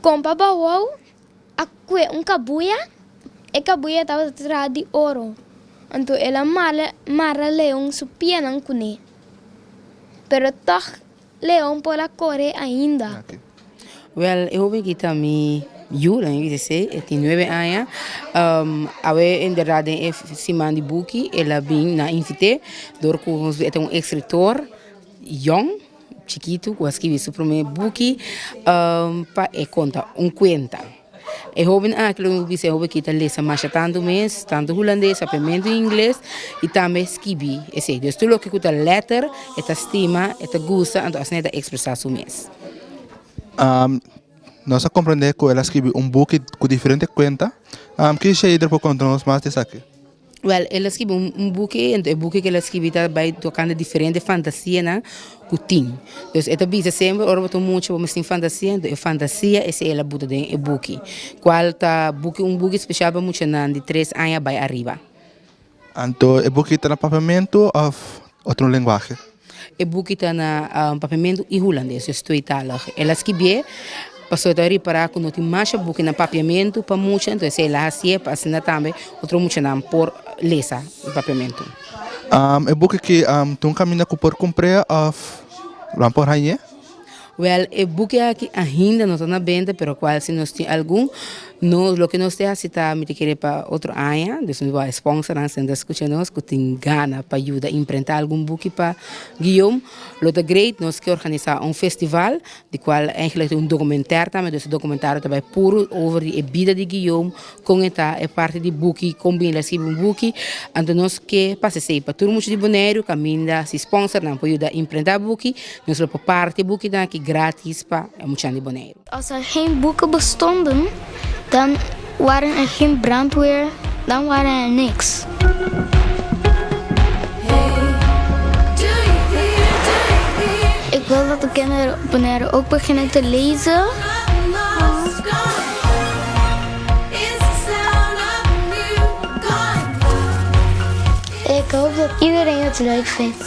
Kompa Bouwou a kue un kabuya, e kabuya tabata traha di oro, anto el a mara Leon su pianan kuné. Pero tòg Leon por a kore ainda. Wèl, e hoben ki ta mi yu, laga mi bisa esei, e tin nuebe aña. Awe inderdat den e siman di buki el a bin, nan a invit'é dor ku e ta un eskritor yòn, chikitu, ku a skibi su promé buki pa e konta un kuenta. E hoben aki lo mi bisa e hoben aki ta lesa masha tantu mes, tantu hulandes, papiamentu i ingles i tambe skibi esei. Dus tur loke ku ta lèter e ta stima, e ta gusta, anto asina e ta ekspresá su mes. Nos a komprendé ku el a skibi un buki ku diferente kuenta. Ki Sheider por konta nos mas di esaki? Wèl, el a skibi un buki, enton e buki ku el a skibi ta bai tokante diferente fantasianan ku tin. Dus e ta bisa semper ora bo ta mucha bo mester tin fantasia, enton e fantasia esei el a buta den e buki, kual ta buki un buki spesial pa muchanan di tres aña bai ariba. Anto e buki ta na papiamentu òf otro lenguahe? E buki ta na papiamentu i hulandes, dus tweetalig. El a skibié pasobra e ta ripará ku no tin masha buki na papiamentu pa mucha, entonces el a hasié pa asina tambe otro muchanan por lesa na papiamentu. E buki aki tin un kaminda ku por kumpr'é òf nan por hañ'é? Wèl, e buki aki ainda no ta na benta, pero kual si nos tin algun, nos loke nos ta hasi ta mi ta kere pa otro aña, dus mi wou sponsornan si nan ta skucha nos ku tin gana pa yuda imprentá algun buki pa Guillaume, lo ta great. Nos ke organisá un festival, di kual eigenlijk ta un dokumentèr tambe, dus e dokumentario ta bai puru over di e bida di Guillaume, Kon e ta e parti di buki, kon bini la skibi un buki. Anto nos ke pasa esei pa tur mucha di Boneiru kaminda si sponsornan por yuda imprenta buki, nos lo por parti e bukinan aki gratis pa e muchanan di Boneiru. Als er geen boeken bestonden, dan waren er geen brandweer, dan waren er niks. Ik wil dat de kinderen op Bonaire ook beginnen te lezen. Ik hoop dat iedereen het leuk vindt.